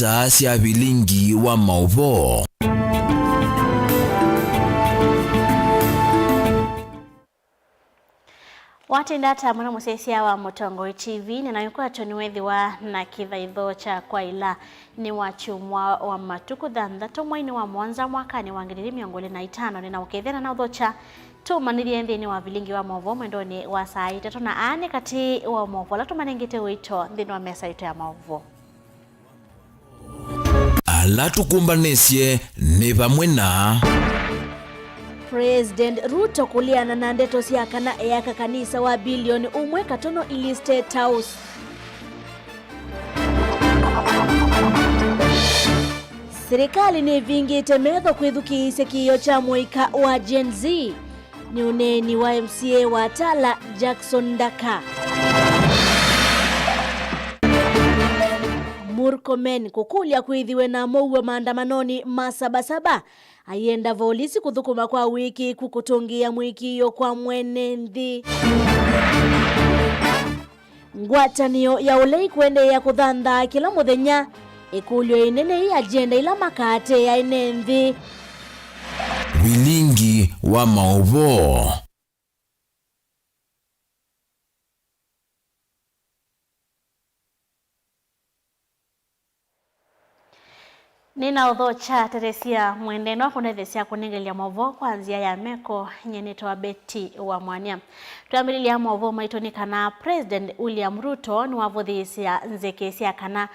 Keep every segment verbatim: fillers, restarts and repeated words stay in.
Saa sya vilingi wa maũvoo. Watinda ata mũno mũsyaĩĩsya wa Mũtongoi T V, nĩnaĩkwatw'a nĩweethĩwa na kĩthaitho kya kwaĩla nĩ wa kyumwa wa matukũ thanthatũ mweinĩ wa mũonza mwakanĩ wa ngili ili mĩongo ĩlĩ na itano. Nĩnaũkethya na naũthokya tũmanyĩthye nthĩnĩ wa vilingi wa maũvoo mwendonĩ wa saa itatũ, na aa nĩ katĩ wa maũvoo ala tũmanengete ũito nthĩnĩ wa mesa itũ ya maũvoo. Ala tũkũmbanĩsye nĩ vamwe na President Ruto kũleana na ndeto sya kana eaka kanisa wa bilioni ũmwe katono ili State House. Silikalĩ nĩvingĩte metho kwĩthukĩĩsya kĩĩo kya mũika wa Gen Z. Nĩ ũneeni wa M C A wa Tala, Jackson Ndaka. Murkomen kũkũlya kwĩthĩwe na mũuo maandamanonĩ ma Sabasaba, ayenda volisi kũthũkũma kwa ũĩkĩĩku kũtũngĩĩa mũĩkĩĩo kwa mwene nthĩ. Ngwatanĩo ya ũlei kũendeea kũthanthaa kĩla mũthenya. Ĩkũlyo ĩnene ĩ agenda ila makaatea ene nthĩ. Vilingi wa maũvoo. Nĩnaũthokya Teresia Mwende no kũnethesya kũnengelya maũvoo kwa nzĩa ya meko. Nyie nĩtawa Betty wa Mwania. Twambĩlĩlya maũvoo maitũ nĩ kana President William Ruto nĩwavũthĩĩsya nzeke sya kana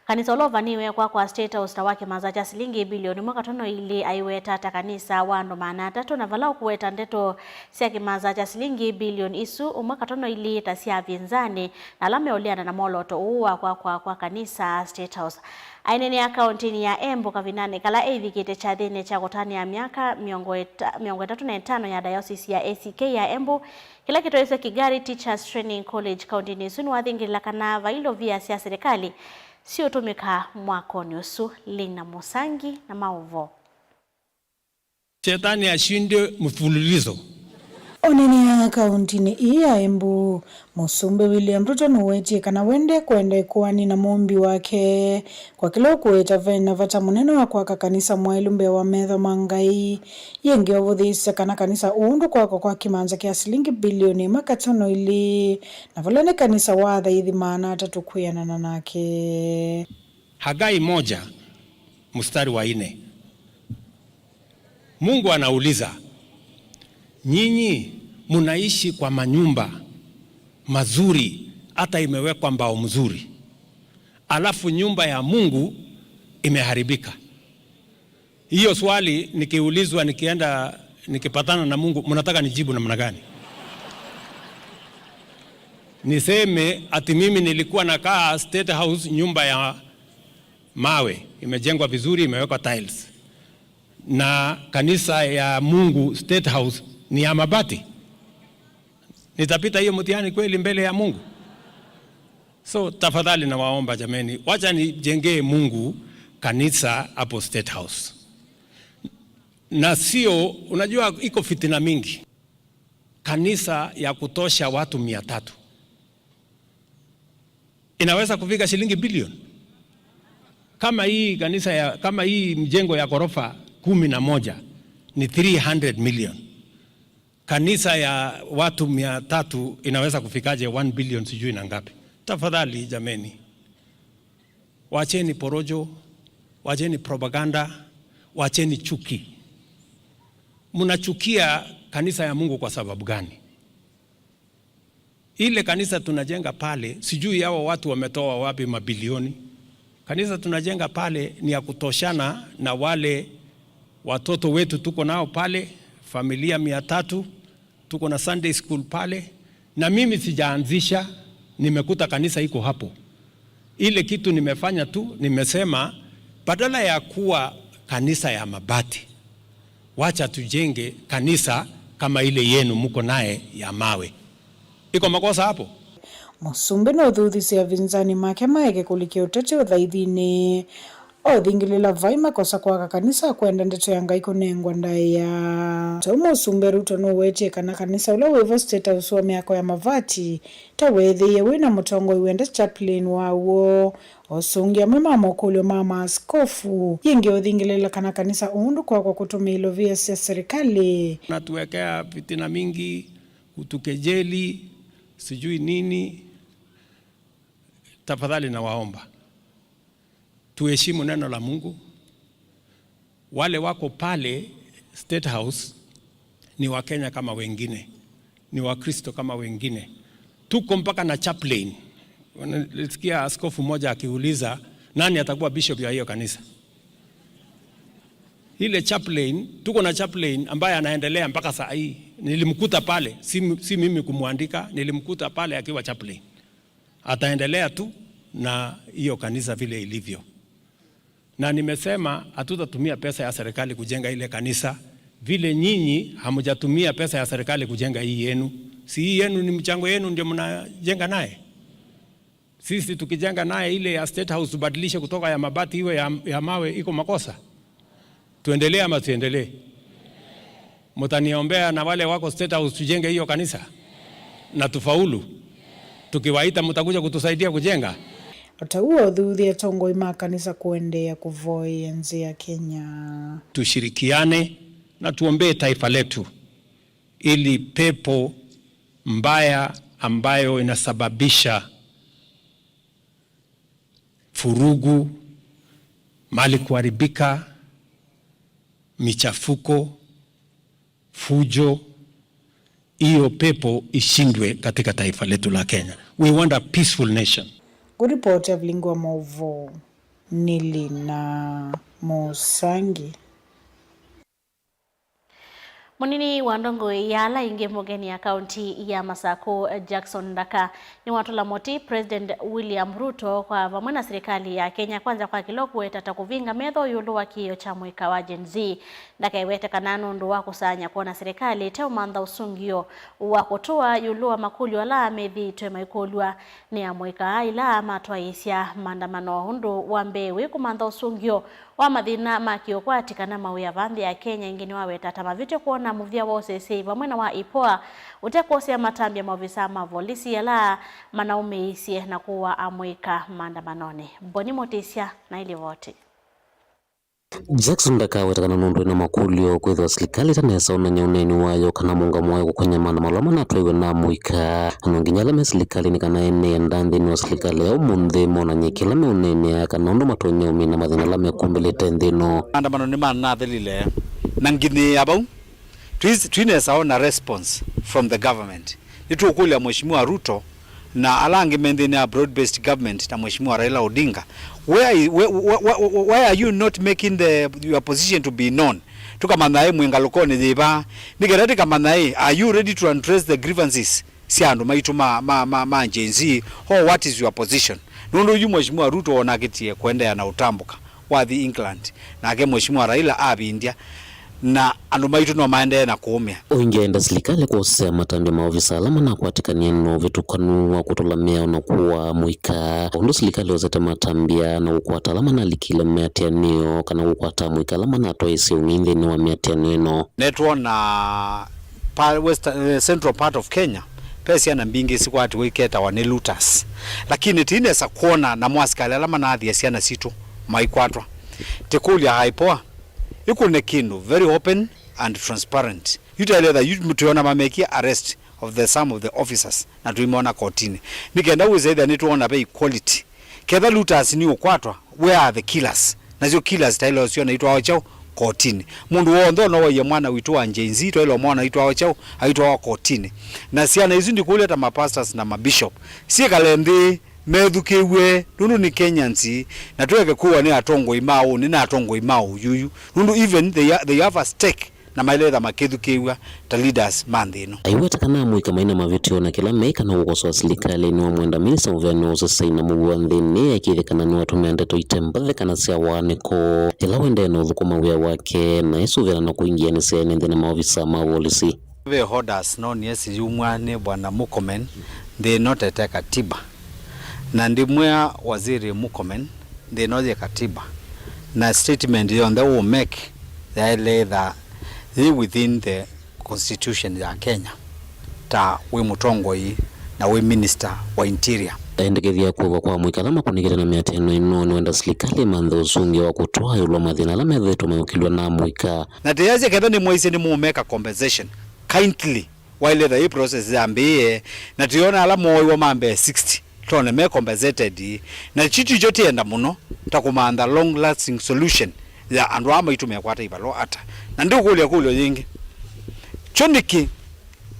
kanisa ũla ũvanĩĩwe kwakwa State House ta wa kĩmanza kya silingi bilioni ĩmwe katono ilĩ, aiweta ta kanisa wa andũ maana atatũ, na vala ũkũweta ndeto sya kĩmanza kya silingi bilioni isu ũmwe katono ilĩ ta sya avĩnzanĩ na ala meũleana na mwolooto ũũ wa kwakwa kwa kanisa State House. Aineenea kaũntĩnĩ ya Embu kavindanĩ kala eivikĩte kyathĩnĩ kya kũtanĩa myaka mĩongo ĩta-, mĩongo ĩtatũ na ĩtano ya Diocese ya A C K ya Embu, kĩla kĩtoeesya Kigari Teachers Training College kaũntĩnĩ ĩsu, nĩwathingĩlĩla kana vai ilovia sya silikalĩ siũtũmĩka mwakonĩ ũsu. Lina Mũsangi na maũvoo. Shetani ashindwe mfululizo. Onenea kaũntĩnĩ ii ya Embu, Mũsumbĩ William Ruto nũwetie kana we ndekwenda ĩkoani na Mũmbi wake kwa kĩla ũkũweta ve na vata mũnene wa kwaka kanisa mwaĩlu mbee wa metho ma Ngai. Yĩngĩ ovũthĩĩsya kana kanisa ũũ ndũkwakwa kwa kĩmanza kya silingi bilioni ĩmwe katono ilĩ, na vala nĩ kanisa wa athaithi maana atatũ kwĩanana nake. Hagai moja, mstari wa nne. Mungu anauliza, "Nyinyi munaishi kwa manyumba mazuri, hata imewekwa mbao mzuri, alafu nyumba ya Mungu imeharibika." Hiyo swali nikiulizwa, nikienda, nikipatana na Mungu, mnataka nijibu namna gani? Niseme ati mimi nilikuwa nakaa State House, nyumba ya mawe, imejengwa vizuri, imewekwa tiles, na kanisa ya Mungu State House ni ya mabati? Nitapita hiyo mtihani kweli mbele ya Mungu? So, tafadhali nawaomba jameni, wacha nijengee Mungu kanisa hapo State House. Na sio, unajua iko fitina mingi. Kanisa ya kutosha watu mia tatu inaweza kufika shilingi bilioni? Kama hii kanisa ya, kama hii mjengo ya ghorofa kumi na moja ni three hundred million, kanisa ya watu mia tatu inaweza kufikaje one billion sijui na ngapi? Tafadhali jameni, wacheni porojo, wacheni propaganda, wacheni chuki. Mnachukia kanisa ya Mungu kwa sababu gani? Ile kanisa tunajenga pale, sijui hawa watu wametoa wapi mabilioni. Kanisa tunajenga pale ni ya kutoshana na wale watoto wetu tuko nao pale, familia mia tatu, tuko na Sunday school pale, na mimi sijaanzisha, nimekuta kanisa iko hapo. Ile kitu nimefanya tu, nimesema, badala ya kuwa kanisa ya mabati, wacha tujenge kanisa kama ile yenu mko naye ya mawe. Iko makosa hapo? Mũsumbĩ nũthuthisye avĩnzani make maeke kũlikya ũteti ũthaithinĩ. Othingĩlĩla vai makosa kwaka kanisa kwenda ndeto ya Ngai kũnengwa ndaĩa. Ta ũu Mũsumbĩ Ruto nũwetie kana kanisa ũla wĩ vo State House wa mĩako ya mavati ta weethĩie wĩ na mũtongoi wenda chaplain waw'o. Osũngĩa amwe ma mokũlyo ma maaskofu, yĩngĩ ũthingĩlĩla kana kanisa ũũ ndũkwakwa kũtũmĩa ilovia sya serikali. Natuwekea fitina mingi, kutukejeli, sijui nini. Tafadhali nawaomba, tuheshimu neno la Mungu. Wale wako pale State House ni Wakenya kama wengine, ni Wakristo kama wengine. Tuko mpaka na chaplain. Nilisikia askofu mmoja akiuliza, "Nani atakuwa bishop ya hiyo kanisa?" Ile chaplain, tuko na chaplain ambaye anaendelea mpaka saa hii. Nilimkuta pale, si, si mimi kumwandika, nilimkuta pale akiwa chaplain. Ataendelea tu na hiyo kanisa vile ilivyo. Na nimesema hatutatumia pesa ya serikali kujenga ile kanisa, vile nyinyi hamjatumia pesa ya serikali kujenga hii yenu. Si hii yenu ni mchango yenu ndio mnajenga naye? Sisi tukijenga naye ile ya State House, tubadilishe kutoka ya mabati iwe ya, ya mawe, iko makosa? Tuendelee ama tuendelee? Mtaniombea na wale wako State House tujenge hiyo kanisa na tufaulu? Tukiwaita, mtakuja kutusaidia kujenga? O ta ũu, othuthya atongoi ma kanisa kũendeea kũvoea nzĩa Kenya. Tushirikiane na tuombee taifa letu ili pepo mbaya ambayo inasababisha furugu, mali kuharibika, michafuko, fujo, hiyo pepo ishindwe katika taifa letu la Kenya. We want a peaceful nation. Kũripoti Avilingi wa Maũvoo, nĩ Lina Mũsangi. Mũnini wa ndongoi ya ala ingĩ, mũgeni ya kaunti ya Masakũ, Jackson Ndaka, nĩwatũla mũtĩ President William Ruto kwa vamwe na silikalĩ ya Kenya Kwanza kwa kĩla ũkũweta ta kũvinga metho ĩũlũ wa kĩĩo kya mũika wa Gen Z. Ndaka ewete kana nũndũ wa kũsaany'a kwona silikalĩ ĩteũmantha ũsũngĩo wa kũtũa ĩũlũ wa makũlyo ala methĩĩtwe maikũlw'a nĩ amũika ĩla matwaĩĩsya maandamano. Ũndũ wa mbee wĩ kũmantha ũsũngĩo wa mathĩna ma kĩũkwati kana mawĩa vaa nthĩ ya Kenya ĩngĩ nĩwaweta ta mavĩtyo kwona mũvĩa wa ũseseĩ vamwe na wa IPOA ũte kwosea matambya maovisaa ma volisi ala manaũmĩĩisye na kũũa amũika maandamanonĩ. Boni Mũtĩsya na ilivoti. Jackson ndakaweta kana nũndũ ena makũlyo kwĩthĩwa silikalĩ ĩtanesa onany'a ũneeni wayo kana mũũngamo wayo kũkonya maandamano ala manatwaiwe na amũika. Na no nginya ala me silikalĩnĩ kana ene enda nthĩnĩ wa silikalĩ ya ũmũnthĩ monany'e kĩla meũneenea kana ũndũ matonya ũmina mathĩna ala mekũmbĩlĩte nthĩ ĩno. Maandamano nĩmanathelile na nginyĩĩa vau. Twis-, twinesa ona response from the government. Nĩtũkũlya Mheshimiwa Ruto na ala angĩ me nthĩnĩ ya broad-based government na Mheshimiwa Raila Odinga, where i-, where, where, where, where are you not making the, your position to be known? Tũkamanya ĩ mwĩ ngalũkonĩ yĩva, nĩ kenda tũkamanya ĩ, are you ready to address the grievances sya andũ maitũ ma, ma, ma, ma Gen Z, or what is your position? Nũndũ yu Mheshimiwa Ruto onakĩtie kũendeea na ũtambũka wathi England, nake Mheshimiwa Raila avindya, na andũ maitũ no maendee na kũũmĩa. O ĩngĩ aenda silikalĩ kwosea matambya maovisa ala manakwatĩkanie na ũvĩtũkanu wa kũtũla mĩao na kũaa amũika. Ũndũ silikalĩ yosete matambya na kũkwata ala manalikile mĩatĩanĩo kana kũkwata amũika ala manatwaĩĩsye ũng'ei nthĩnĩ wa mĩatĩanĩo ĩno. Nĩtwona pa West, eh, central part of Kenya, ve syana mbingĩ sikwatiwe iketawa nĩ looters. Lakini tinesa kwona namo asikalĩ ala manathĩa syana sitũ maikwatwa. Tĩkũlya IPOA ĩkũne kĩndũ very open and transparent. Yu taĩletha yu twĩona mamekie arrest of the, some of the officers na tũimona kotinĩ. Nĩ kenda wĩsa ĩthĩa nĩtwona ve equality. Ketha looters nĩ ũkwatwa, where are the killers? Nasyo killers taĩle ũsyo naitwawa kyaũ kotinĩ. Mũndũ w'onthe ũnowaie mwana witũ wa Gen Z, twaĩle ũmwona aitwawa kyaũ, aitwawa kotinĩ. Na syana isu ndikũlya ta mapastors na mabishop syĩkale nthĩ methukĩĩw'e, nũndũ nĩ Kenyans, na tũeke kwĩwa nĩ atongoi ma ũnĩ na atongoi ma ũyuyu, nũndũ even they, are, they have a stake na maĩle ĩtha makĩthukĩĩw'a ta leaders ma nthĩ ĩno. Aiweta kana amũika maina mavĩtyo na kĩla meĩka no kũkosoa silikalĩ nĩwamwenda minista mũvea nĩ ũsesei na mũuo nthĩnĩ akĩthĩ kana nĩwatũmĩa ndeto ite mbathe kana sya waanĩko ĩla wendee na ũthũkũma wĩa wake na ĩsũvĩana na kũingĩanĩsya ene nthĩ na maovisa ma volisi. Ve orders noonie siyumwa nĩ Bwana Murkomen, nthĩ ĩno tete katiba. Na ndimwĩa Waziri Murkomen, nthĩ ĩno yĩ katiba. Na statement yonthe ũ make yaĩle ĩtha yĩ within the constitution ya Kenya, ta wĩ mũtongoi na wĩ minister wa interior. Endekethya kwĩw'a kwa amũika ala makũnĩkĩte na mĩatĩanĩo ĩno nĩwenda silikalĩ ĩmanthe ũsũngĩo wa kũtwaa ĩũlũ wa mathĩna ala methĩĩtwe mayũkĩlw'a na amũika. Na tĩyasya ketha nĩmwaisye nĩmũmeka compensation, kindly, waĩle ĩtha ĩ process yambĩĩe, na tũyona ala mooĩwa ma mbee sixty tone me compensated, na kyu kyo tĩenda mũno, ta kũmantha long lasting solution ya andũ aa maitũ mekwata ivalũa ata. Na ndĩũkũlya kũlyo yĩngĩ, kyo nĩkĩ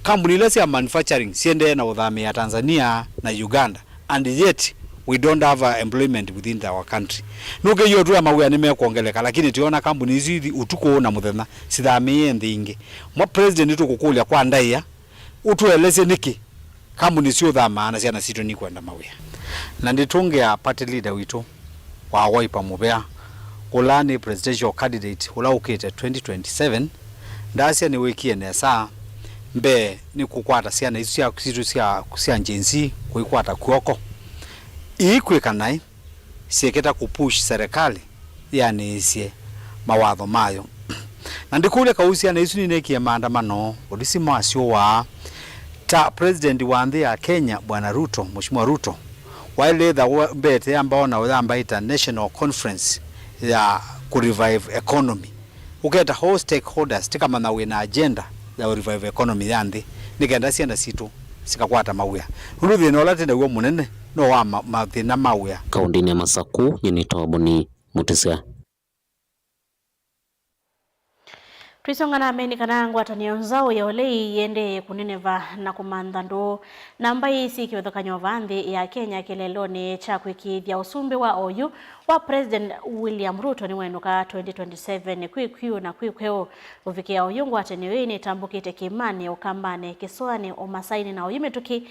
kambuni ila sya manufacturing siendee na ũthamĩĩa Tanzania na Uganda, and yet we don't have, uh, employment within our country? Nũkĩie ũtwĩa mawĩa nĩmekwongeleka, lakini tũyona kambuni isu ithi ũtukũ na mũthenya sithamĩĩe nthĩ ingĩ. Mwa President, nĩtũkũkũlya kwa ndaĩa, ũtũelesye nĩkĩ kambuni syũthamaa na syana sitũ nikwenda mawĩa. Na ndĩtũngĩa party leader witũ wa Wiper mũvea, ũla nĩ presidential candidate ũla ũkĩte twenty twenty-seven, ndasya nĩwĩkie nesa mbee nĩ kũkwata syana isu sya, sitũ sya, sya Gen Z, kũikwata kw'oko. Ii kwĩka naĩ syĩkĩta kũpush serikali yĩanĩĩsye mawatho mayo. Na ndĩkũlya kaũ syana isu ninekie maandamano, polisi masyũaa? Ta president wa nthĩ ya Kenya, Bwana Ruto, Mheshimiwa Ruto, waĩle ĩtha mbete yambao na ũyamba ĩta national conference ya kũ revive economy. Ũketa all stakeholders, tĩkamanya wĩ na agenda ya revive economy ya nthĩ, nĩ kenda syana sitũ sikakwata mawĩa. Nũndũ thĩna ũla twĩ naw'o mũnene no wa ma-, mathĩna ma wĩa. Kaũndĩnĩ ya Masakũ, nyie nĩtawa Boni Mũtĩsya. Twĩsonga na mbee nĩ kana ngwatanĩo nzaũ ya ũlei yĩendee kũneneva na kũmantha ndũũ na mbaĩ syĩ kĩvathũkany'o vaa nthĩ ya Kenya kĩeleelonĩ kya kwĩkĩĩthya ũsumbĩ wa oyu wa President William Ruto nĩwenũka twenty twenty-seven kwĩ kw'ũ na kwĩ kweũ. Kũvikĩa oyu, ngwatanĩo ĩĩ nĩtambũkĩte kĩĩmanĩ, Ũkambanĩ, Kĩsũanĩ, Ũmasainĩ na oyu mĩtũkĩ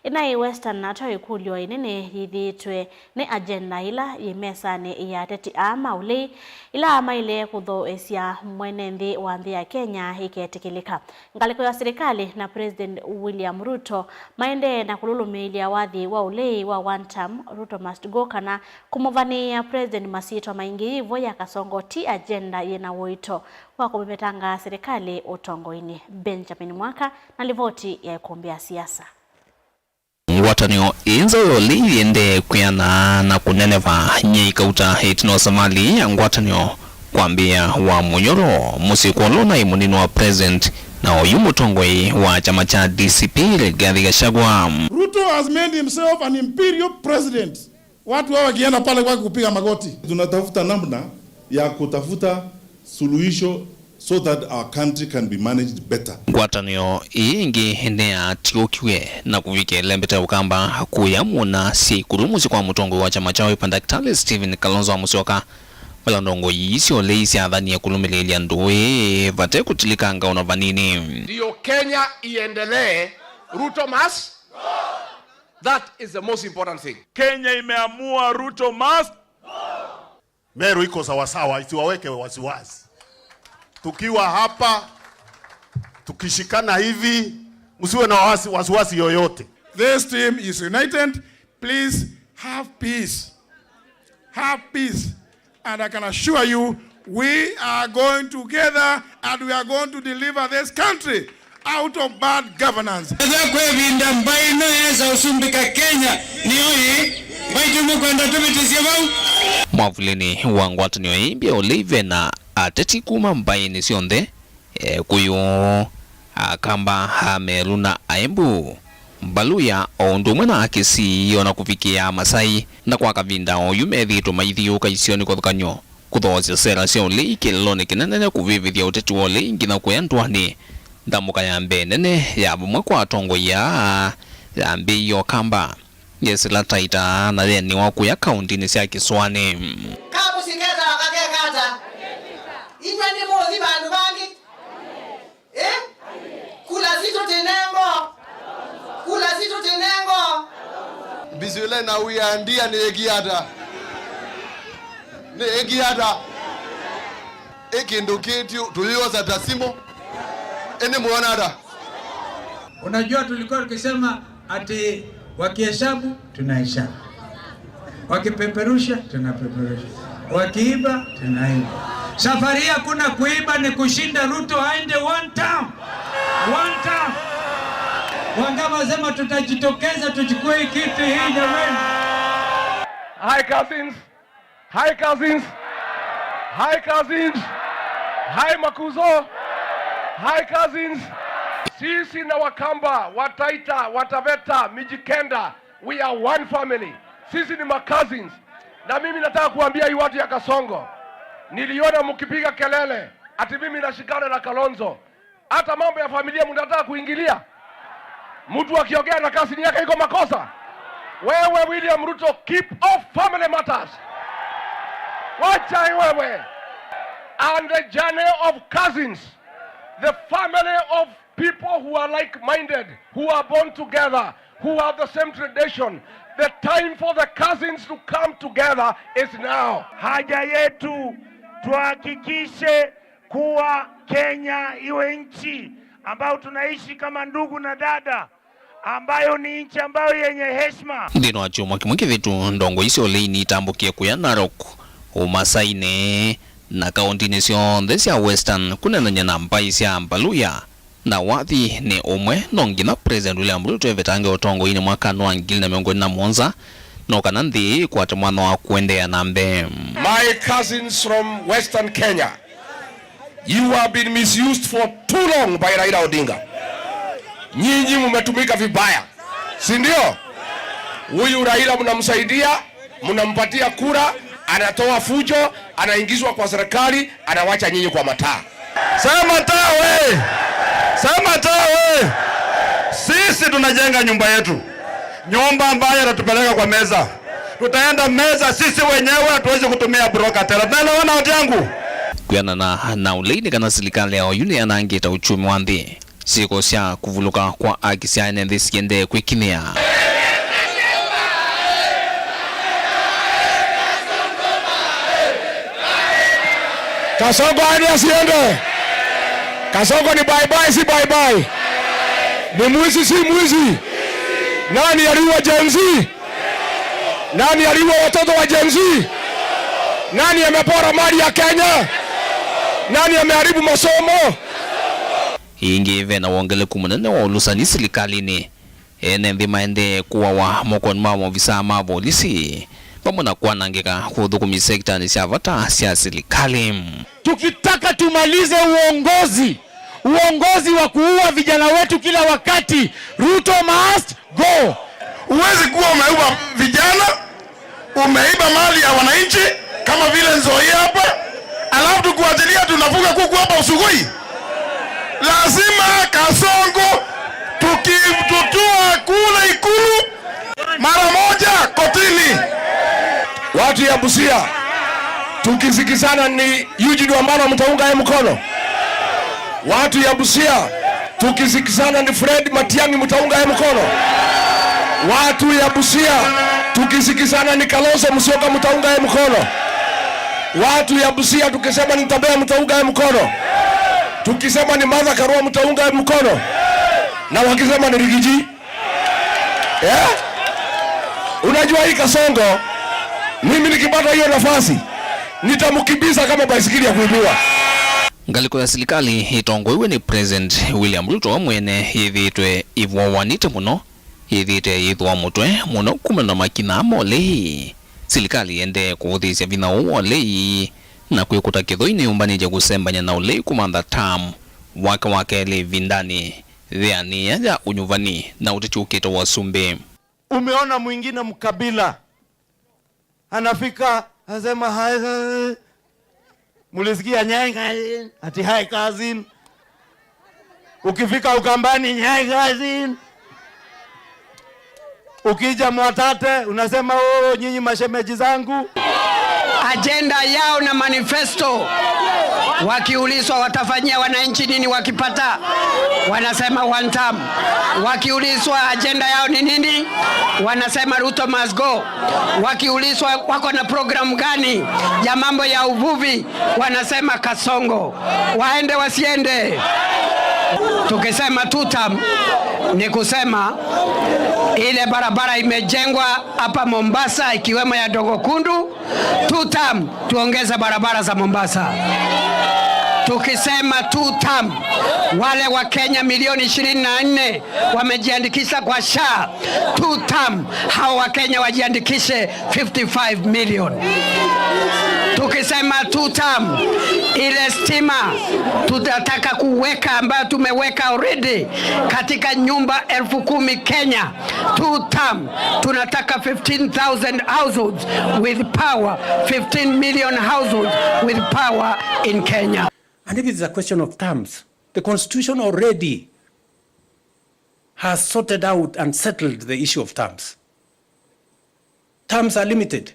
ĩnaĩ Western, na ateo ĩkũlyo ĩnene yĩthĩĩtwe nĩ agenda ĩla yĩ mesanĩ ya ateti aa ma ũlei, ĩla maĩle kũthoosya mwene nthĩ wa nthĩ ya Kenya ĩketĩkĩlĩka. Ngalĩko ya silikalĩ na President William Ruto maendee na kũlũlũmĩĩlya wathi wa ũlei wa one term, Ruto must go, kana kũmũvanĩĩa President masyĩtwa maingĩ yĩvo ya kasongo ti agenda yĩ na ũito wa kũmĩvetangaa silikalĩ ũtongoinĩ. Benjamin Mwaka na livoti ya ĩkũmbĩ ya siasa. Ngwatanĩo ĩĩ nzaũ ya ũlei yĩendee kwĩana na kũneneva. Nyie ikauta ĩtina wa savalĩ ya ngwatanĩo kwambĩĩa wa mũnyoro mũsyĩ kwa ũla ũnaĩ mũnini wa President na oyu mũtongoi wa kyama kya D C P, Rigathi Gachagua. Ruto has made himself an imperial president. Watu hawa wakienda pale kwake kupiga magoti. Tunatafuta namna ya kutafuta suluhisho so that our country can be managed better. Ngwatanĩo ĩĩ ĩngĩ nĩyatiũkiw'e na kũvikĩa ĩlembete ya Ũkamba kũya mũna syĩ ĩkũlũ mũsyĩ kwa mũtongoi wa kyama kya Wiper, Daktari Stephen Kalonzo Musyoka, vala ndongoi ii sya ũlei syathanie kũlũmĩlĩĩlya ndũũ ĩĩ vate kũtilikanga ona vanini. Ndio Kenya iendelee, Ruto must. That is the most important thing. Kenya imeamua Ruto must. Meru iko sawasawa, isiwaweke wasiwasi. Tukiwa hapa, tukishikana hivi, msiwe na wasi-, wasiwasi yoyote. This team is united. Please have peace. Have peace. And I can assure you, we are going together and we are going to deliver this country out of bad governance. Ethwa kwĩ ĩvinda mbaĩ ĩno yesa ũsumbĩka Kenya, nĩyo ĩĩ. Mbaitũ nĩkwenda tũvĩtĩsye vau. Mwavulĩnĩ wa ngwatanĩo ĩĩ mbya ũlei vena ateti kuma mbaĩnĩ syonthe, Ekũyũ, Akamba, Ameru na Aembu. Mbaluya o ũndũ ũmwe na Akisii o na kũvikĩa Amasai, na kwa kavinda oyu methĩĩtwe maithiũũka isionĩ kĩvathũkany'o kũthoosya sera sya ũlei kĩlelonĩ kĩnene na kũvĩvĩthya ũteti wa ũlei nginya kũya ndũanĩ. Ndamũka ya mbee nene ya vamwe kwa atongoi aa yambĩĩie Ũkamba. Yesĩla Taita na yeniwa kũya kaũndĩnĩ sya Kĩsũanĩ. Kamũsyĩ ketawa kakeka ata? Inyw'ĩ nĩmũũthi vandũ vangĩ? Ĩ? Kula sitũ tinengo. Kula sitũ tinengo. Mbisũ ĩla ĩnawia ndia nĩyĩkie ata? Nĩyĩkie ata? Ĩ kĩndũ kĩĩ tũyĩosa ta simũ? Ĩ nĩmwona ata? Unajua, tulikuwa tukisema ati wakihesabu, tunahesabu. Wakipeperusha, tunapeperusha. Wakiiba, tunaiba. Safari hii hakuna kuiba, ni kushinda Ruto aende one term. One term. Wangama sema tutajitokeza tuchukue hii kitu hii, jamani. Hi, cousins. Hi, cousins. Hi, cousins. Hi, Makuzo. Hi, cousins. Sisi na Wakamba, Wataita, Wataveta, Mijikenda, we are one family. Sisi ni ma cousins. Na mimi nataka kuambia hii watu ya Kasongo, niliona mkipiga kelele ati mimi nashikana na Kalonzo. Hata mambo ya familia mnataka kuingilia? Mtu akiongea na cousin yake iko makosa? Wewe William Ruto, keep off family matters. Wacha wewe. And the journey of cousins, the family of people who are like-minded, who are born together, who have the same tradition. The time for the cousins to come together is now. Haja yetu, tuhakikishe kuwa Kenya iwe nchi ambayo tunaishi kama ndugu na dada, ambayo ni nchi ambayo yenye heshima. Nthĩnĩ wa kyumwa kĩmwe kĩvĩtu, ndongoi sya ũlei nitambũkie kũya Narok, ũmasainĩ, na kaũntĩnĩ syonthe sya Western kũneenany'a na mbaĩ sya Mbaluya. Na wathi nĩ ũmwe, no nginya President William Ruto evetange ũtongoinĩ mwakanĩ wa ngili na mĩongo ĩlĩ na mũonza, no kana nthĩ ĩĩ ĩkwate mwanya wa kũendeea na mbee. My cousins from Western Kenya, you have been misused for too long by Raila Odinga. Nyinyi mumetumika vibaya, si ndio? Huyu Raila mnamsaidia, mnampatia kura, anatoa fujo, anaingizwa kwa serikali, anawacha nyinyi kwa mataa. Sema tawe! Sema tawe! Sisi tunajenga nyumba yetu, nyumba ambayo itatupeleka kwa meza. Tutaenda meza sisi wenyewe, hatuwezi kutumia broker tena. Tunaelewana, watu yangu? Kwĩanana na ũlei nĩ kana silikalĩ ya oyu nĩyanangĩte uchumi wa nthĩ. Syĩko sya kũvulũka kwa aki sya ene nthĩ siendee kwĩkinyĩa. Kasongo aende asiende? Kasongo ni bye bye, si bye bye? Ni mwizi, si mwizi? Nani aliua Gen Z? Nani aliua watoto wa Gen Z? Nani amepora mali ya Kenya? Nani ameharibu masomo? Ĩngĩ, ve na wongeleku mũnene wa ũlũsani silikalĩnĩ. Ene nthĩ maendee kũawa mokonĩ ma maovisaa ma volisi, vamwe na kwanangĩka kwa ũthũkũmi sektanĩ sya vata sya silikalĩ. Tukitaka tumalize uongozi, uongozi wa kuua vijana wetu kila wakati, Ruto must go. Huwezi kuwa umeua vijana, umeiba mali ya wananchi kama vile Nzoia hapa, alafu tukuachilia tunafuga kuku hapa Usugui. Lazima Kasongo tukitutua kule Ikulu mara moja kotini. Watu ya Busia, tukisikizana ni Eugene Wamalwa mtaunga ye mkono? Watu ya Busia, tukisikizana ni Fred Matiang'i mtaunga ye mkono? Watu ya Busia, tukisikizana ni Kalonzo Musyoka mtaunga ye mkono? Watu ya Busia, tukisema ni Tabea mtaunga ye mkono? Tukisema ni Martha Karua mtaunga ye mkono? Na wakisema ni Rigiji? Eh? Unajua hii Kasongo, mimi nikipata hiyo nafasi, nitamkimbiza kama baisikeli ya kuibiwa. Ngalĩko ya silikalĩ ĩtongoew'e nĩ President William Ruto we mwene yĩthĩĩtwe ĩvowanĩte mũno, yĩthĩĩte yĩthũa mũtwe mũno kumana na makinya ma ũlei. Silikalĩ ĩendee kũvũthĩĩsya vinya ũũ wa ũlei na kwĩkũta kĩthũi nĩyũmbanĩtye kũsembany'a na ũlei kũmantha term wake wa kelĩ ĩvindanĩ yĩanĩĩa ya ũnyuvani na ũteti ũkĩte wa ũsumbĩ. Umeona mwingine mkabila anafika, anasema, "Hi, hi." Mulisikia, "Nyai cousin," ati, "Hi cousin." Ukifika Ukambani, "Nyai cousin." Ukija Mwatate, unasema, "Oh, nyinyi mashemeji zangu." Ajenda yao na manifesto, wakiulizwa watafanyia wananchi nini wakipata, wanasema one term. Wakiulizwa ajenda yao ni nini, wanasema Ruto must go. Wakiulizwa wako na programu gani ya mambo ya uvuvi, wanasema Kasongo. Waende wasiende? Tukisema two term, ni kusema Ile barabara imejengwa hapa Mombasa, ikiwemo ya Dogo Kundu, two term, tuongeze barabara za Mombasa. Tukisema two term, wale wa Kenya milioni ishirini na nne wamejiandikisha kwa SHA, two term, hao wa Kenya wajiandikishe fifty-five million. Tukisema two term, ile stima tutataka kuweka, ambayo tumeweka already katika nyumba elfu kumi Kenya, two term, tunataka fifteen thousand households with power, fifteen million households with power in Kenya. And if it's a question of terms, the constitution already has sorted out and settled the issue of terms. Terms are limited.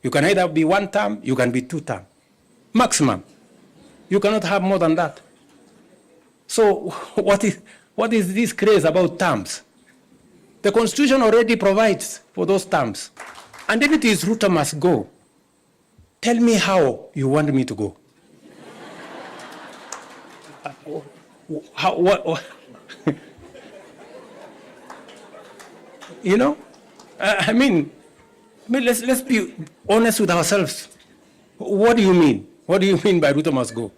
You can either be one term, you can be two term. Maximum. You cannot have more than that. So what is, what is this craze about terms? The constitution already provides for those terms. And if it is Ruto must go, tell me how you want me to go. How, what, what? You know? I, I mean, I mean, let's, let's be honest with ourselves. What do you mean? What do you mean by Ruto must go?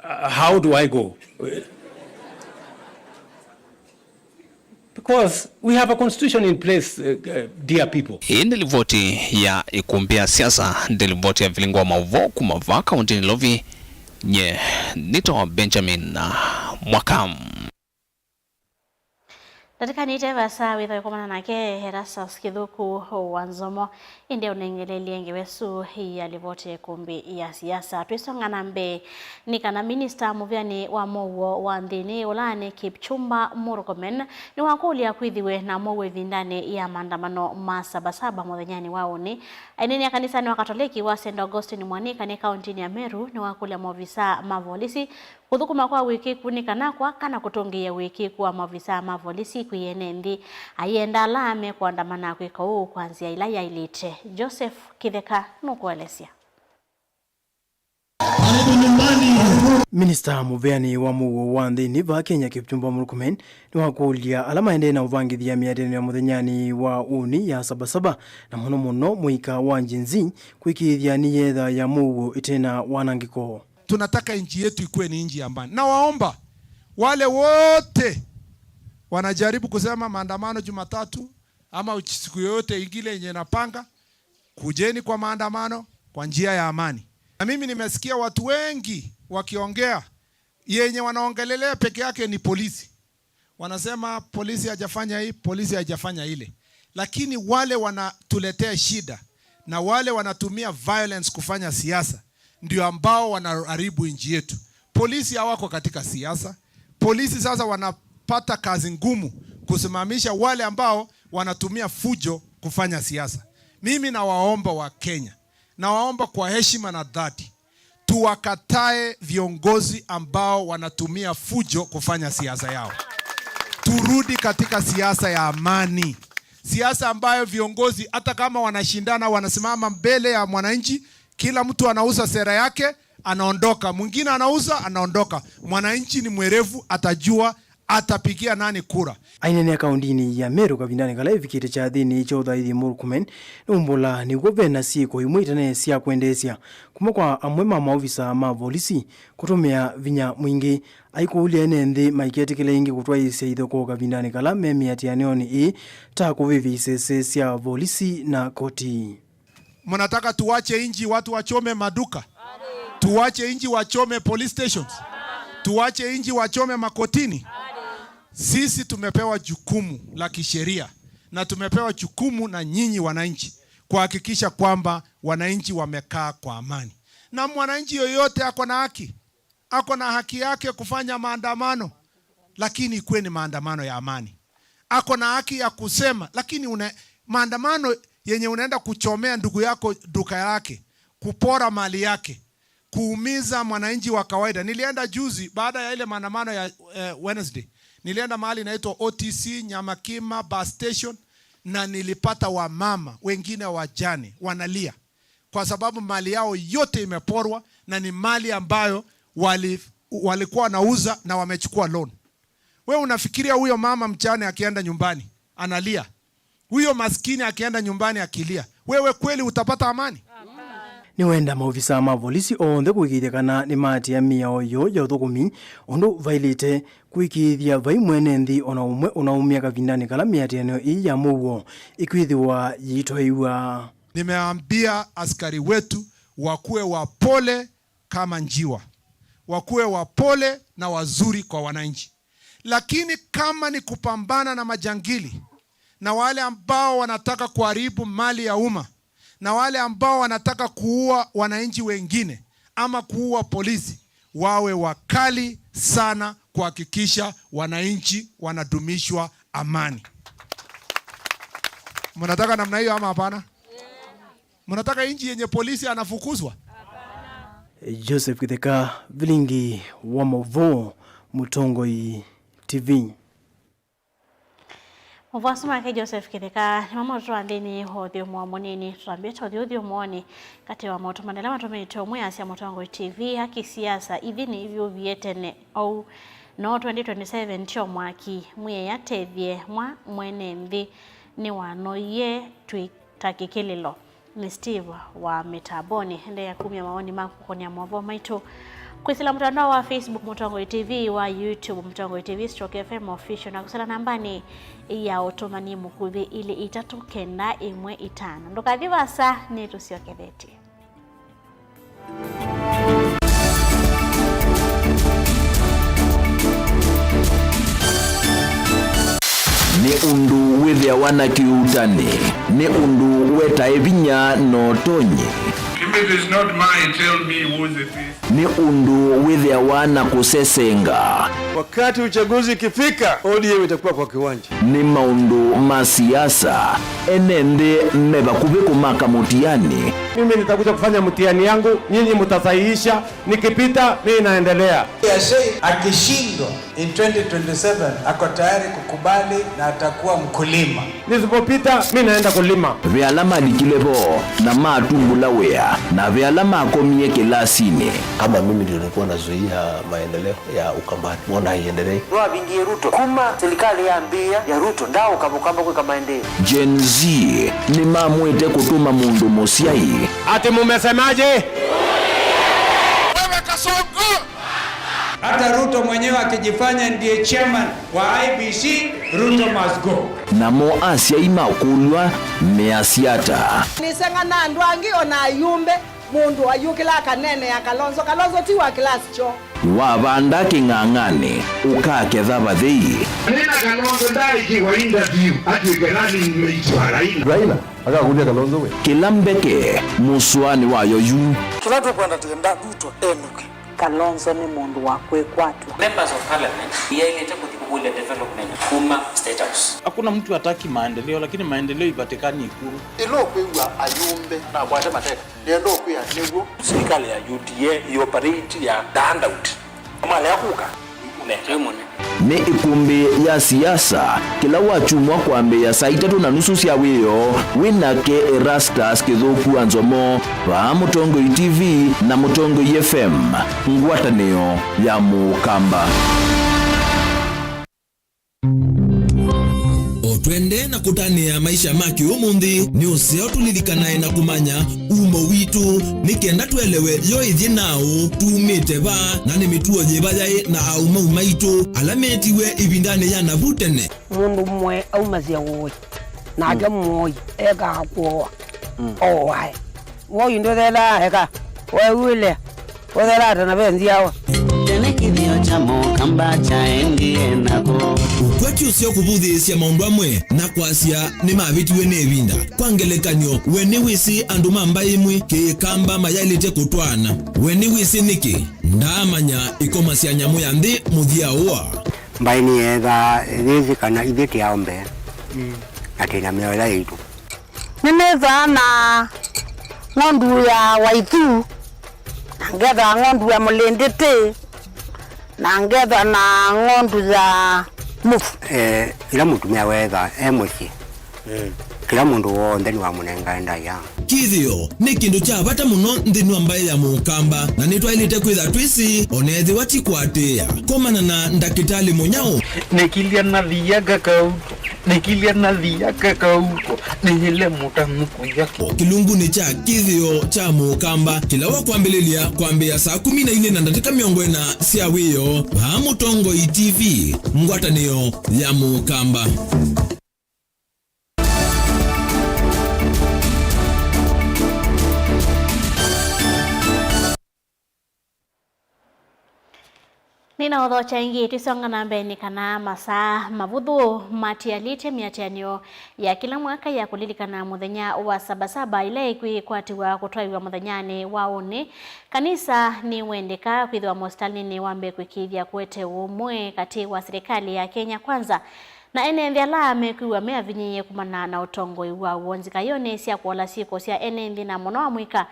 Uh, how do I go? Because we have a constitution in place, uh, uh, dear people. Hii nĩ livoti ya ikumbĩ ya siasa, nĩ livoti ya vilingo wa mauvoo kuma vaa kaunti Nairobi. Nye nĩtawa Benjamin, uh, Mwaka. Ndatĩka nĩ ĩte vaasa wĩthĩwe kũmana nake Erastus Kĩthũku wa Nzomo, ĩndĩ ũnengelelye ngewa ĩsu ya livoti ya ĩkũmbĩ ya siasa. Twĩsonga na mbee, nĩ kana minista mũvĩanĩ wa mũuo wa nthĩnĩ ũla nĩ Kipchumba Murkomen nĩwakũlya kwĩthĩwe na mũuo ĩvindanĩ ya maandamano ma Sabasaba mũthenyanĩ wa ũnĩ. Aineenea kanisanĩ wa Katoleki wa Saint Augustine Mwanika nĩ kauntinĩ ya Meru nĩwakũlya maovisaa ma volisi kũthũkũma kwa ũĩkĩĩku nĩ kana kwa kana kũtũngĩĩa ũĩkĩĩku wa maovisaa ma volisi kwĩ ene nthĩ, ayenda ala mekũandamana kwĩka ũu kwa nzĩa ĩla yaĩlĩte. Joseph Kĩtheka nũkũelesya. Minista mũvĩanĩ wa mũuo wa nthĩnĩ vaa Kenya, Kipchumba Murkomen, nĩwakũlya ala maendee na ũvangĩthya mĩatĩanĩo ya mũthenyanĩ wa ũnĩ ya Sabasaba, na mũno mũno mũika wa Gen Z, kwĩkĩĩthya nĩyethĩa mũuo ĩtena wanangĩko. Tunataka nchi yetu ikuwe ni nchi ya amani. Nawaomba wale wote wanajaribu kusema maandamano Jumatatu ama uch-, siku yoyote ingine yenye napanga, kujeni kwa maandamano kwa njia ya amani. Na mimi nimesikia watu wengi wakiongea, yenye wanaongelelea peke yake ni polisi. Wanasema polisi hajafanya hii, polisi hajafanya ile. Lakini wale wanatuletea shida na wale wanatumia violence kufanya siasa ndio ambao wanaharibu nchi yetu. Polisi hawako katika siasa. Polisi sasa wanapata kazi ngumu kusimamisha wale ambao wanatumia fujo kufanya siasa. Mimi nawaomba wa Kenya, nawaomba kwa heshima na dhati, tuwakatae viongozi ambao wanatumia fujo kufanya siasa yao. Turudi katika siasa ya amani. Siasa ambayo viongozi, hata kama wanashindana, wanasimama mbele ya mwananchi, kila mtu anauza sera yake, anaondoka. Mwingine anauza, anaondoka. Mwananchi ni mwerevu, atajua atapigia nani kura. Aineenea kauntinĩ ya Meru kavindanĩ kala ĩvikĩte kyathĩnĩ kya ũthaithi, Murkomen nĩwaumbũla nĩw'o ve na syĩko imwe itene sya kwendeesya kuma kwa amwe ma maovisa ma volisi kũtũmĩa vinya mwingĩ. Aikũlya ene nthĩ maiketĩkĩle ĩngĩ kũtwaĩĩsya ithokoo kavindanĩ kala me mĩatĩanĩonĩ ĩĩ, ta kũvĩvya isese sya volisi na koti. Mnataka tuwache nchi watu wachome maduka? Tuwache nchi wachome police stations? Tuwache nchi wachome makotini? Sisi tumepewa jukumu la kisheria na tumepewa jukumu na nyinyi wananchi kuhakikisha kwamba wananchi wamekaa kwa amani. Na mwananchi yoyote ako na haki, ako na haki yake kufanya maandamano, lakini ikuwe ni maandamano ya amani. Ako na haki ya kusema, lakini una, maandamano yenye unaenda kuchomea ndugu yako duka yake, kupora mali yake, kuumiza mwananchi wa kawaida. Nilienda juzi baada ya ile maandamano ya, eh, Wednesday. Nilienda mahali inaitwa O T C, Nyamakima bus station, na nilipata wamama wengine wajane wanalia kwa sababu mali yao yote imeporwa, na ni mali ambayo wali-, walikuwa wanauza na wamechukua loan. Wewe unafikiria huyo mama mjane akienda nyumbani analia, huyo maskini akienda nyumbani akilia, wewe kweli utapata amani? Nĩwenda maovisaa ma volisi onthe kũĩkĩĩthya kana nĩmaatĩĩa mĩao yoo ya ũthũkũmi ũndũ vaĩlĩte, kũĩkĩĩthya vai mwene nthĩ o na ũmwe ũnaumĩa kavindanĩ kala mĩatĩanĩo ĩĩ ya mũuo ĩkwĩthĩwa yĩitoeew'a. Nimeambia askari wetu wakuwe wapole kama njiwa, wakuwe wapole na wazuri kwa wananchi. Lakini kama ni kupambana na majangili na wale ambao wanataka kuharibu mali ya umma na wale ambao wanataka kuua wananchi wengine ama kuua polisi, wawe wakali sana kuhakikisha wananchi wanadumishwa amani. Mnataka namna hiyo ama hapana? Mnataka nchi yenye polisi anafukuzwa? Joseph Kĩtheka, vilingi wa maũvoo, Mũtongoi T V. Maũvoo asu make Joseph Kĩtheka nĩmo maũtũtwaa nthĩnĩ wa ũthyũmũo mũnini. Tũtambĩte ũthyũ ũthyũmũonĩ katĩ wa maũtũmani ala matũmĩĩtwe ũmwĩasya Mũtongoi T V, akisiasa, ithini ivyũvie tene ou. No twenty twenty-seven tyo mwaki, mwĩai atethye mwa mwene nthĩ nĩwanoie twĩ ta kĩkĩlĩlo. Nĩ Steve wa mĩtambonĩ. Endeea kumya mawoni maku kũkonĩa maũvoo maitũ kwĩsĩla mũtandao wa Facebook Mũtongoi T V, wa YouTube Mũtongoi T V stroke F M Official, na kũsĩla nambanĩ ya ũtũmani mũkuvĩ ilĩ itatũ kenda ĩmwe itano. Ndũkathi vaasa, nĩtũsyokethetye. Nĩ ũndũ wĩthĩawa na kĩuutani, nĩ ũndũ wetae vinya na ũtonyi. If it is not mine, tell me whose it is. Nĩ ũndũ wĩthĩawa na kũsesenga. Wakati uchaguzi ikifika, O D M itakuwa kwa kiwanja. Nĩ maũndũ ma siasa, ene nthĩ me vakuvĩ kũmaka mũtiani. Mimi nitakuja kufanya mtihani yangu, nyinyi mtasahihisha, nikipita, mimi naendelea. Akishindwa in twenty twenty-seven, ako tayari kukubali na atakuwa mkulima. Nisipopita, mimi naenda kulima. Ve ala malikile vo na matumbũla wĩa, na ve ala makomie kĩlasinĩ. Kama mimi ndio nilikuwa nazuia maendeleo ya Ukambani, mbona haiendelei? Nĩwavingie Ruto. Kuma serikali yambĩĩa ya Ruto, ndaaũka Mũkamba kwĩka maendeeo. Gen Z nĩmamwĩte kũtũma mũndũ mũsyai. Ati mumesemaje? Wewe Kasongo! Hata Ruto mwenyewe akijifanya ndiye chairman wa I E B C, Ruto must go. Namo asyai makũlw'a measya ata? Nĩseng'ana andũ angĩ o na ayumbe. Mũndũ ayũkĩla akaneenea Kalonzo. Kalonzo ti wa kĩlasi kyoo. Wavanda kĩng'ang'anĩ, ũkaketha vathei. Nĩna Kalonzo ndaaĩkĩwa interview atw'ĩke running mate wa Raila. Raila akakũlya Kalonzo we. Kĩla mbeke mũsũanĩ wayo yu. Kĩla tũkwenda tĩenda Ruto enũke. Kalonzo nĩ mũndũ wa kwĩkwatw'a. Members of Parliament yaĩlĩte kũthi kũkũlya development kuma State House. Hakuna mtu hataki maendeleo, lakini maendeleo ipatikani Ikulu. Ĩla ũkwĩw'a ayumbe nakwate mateka, nĩenda ũkwĩa nĩw'o. Serikali ya U D A ĩoperate ya the handout. Malea kũka, nĩ mũne. Nĩ ĩkũmbĩ ya siasa, kĩla wakyumwa kwambĩĩa saa itatũ na nusu sya wĩoo, wĩ nake Erastus Kĩthũku wa Nzomo, vaa Mũtongoi T V na Mũtongoi F M, ngwatanĩo ya Mũkamba. O twendee na kũtanĩa maisha ma kĩũmũnthĩ, nĩ ũseo tũlilikanae na kũmanya umo witũ, nĩ kenda twelewe yo ĩthyĩ naũ, tumĩte va, na nĩ mĩtuo yĩva yaĩ na aũmau maitũ ala metiwe ĩvindanĩ ya navu tene. Mũndũ mũe aumasya ũĩ, nake mũoi ekaa kũoa, ooae. Woi ndũthelaa eka, weew'ĩle, ũthelaa ta na ve nzyawa. Tene kĩthĩo kya Mũkamba kyaendie nako. Ũkwati ũseo kũvũthĩĩsya maũndũ amwe na kwasya nĩmavĩtiwe nĩ ĩvinda. Kwa ngelekany'o, we nĩwĩsĩ andũ ma mbaĩ ĩmwe Kĩkamba mayaĩlĩte kũtwaana? We nĩwĩsĩ nĩkĩ? Ndaamanya ĩkoma sya nyamũ ya nthĩ mũthya ũa. Mbaĩ nĩyeethaa yĩsĩ kana ithyĩ tĩ ao mbee, na twĩ na mĩao ĩla yaitũ. Nĩnĩthaa na ng'ondu ya waithu, na ngethaa ng'ondu ya mũlĩndĩtĩ, na ngethaa na ng'ondu ya mũvu. Eh, ĩla mũtumĩa weethaa e mũsyĩ, mm, Kĩla mũndũ w'onthe nĩwamũnengae ndaĩa. Kĩthĩo nĩ kĩndũ kya vata mũno nthĩnĩ wa mbaĩ ya Mũkamba, na nĩtwaĩlĩte kwĩtha twĩsĩ, o na ethĩwa ti kũatĩĩa. Komana na Ndakĩtalĩ Mũnyao. Nĩkilya nathia kakauko, nĩkilya nathia kakauko, nĩyĩle mũtanu kũya. Kĩlungunĩ kya Kĩthĩo kya Mũkamba, kĩla wa kwambĩlĩlya kwambĩĩa saa kũmi na ilĩ na ndatĩka mĩongo ĩna sya wĩoo, vaa Mũtongoi T V, ngwatanĩo ya Mũkamba. Nĩnaũthokya ĩngĩ, twĩsonga na mbee nĩ kana masaa mavũthũ matialĩte mĩatĩanĩo ya kĩla mwaka ya kũlilikana mũthenya wa Sabasaba, ĩla ĩkwĩkwatĩw'a kũtwaĩwa mũthenyanĩ wa ũnĩ. Kanisa nĩwendeka kwĩthĩwa mũsitalĩnĩ wa mbee kũĩkĩĩthya kũete ũmwe katĩ wa silikalĩ ya Kenya Kwanza na ene nthĩ ala mekwĩw'a meavinyĩĩe kumana na ũtongoi wa w'o. Nzika ĩyo nĩ sya kũola syĩko sya ene nthĩ na mũno amũika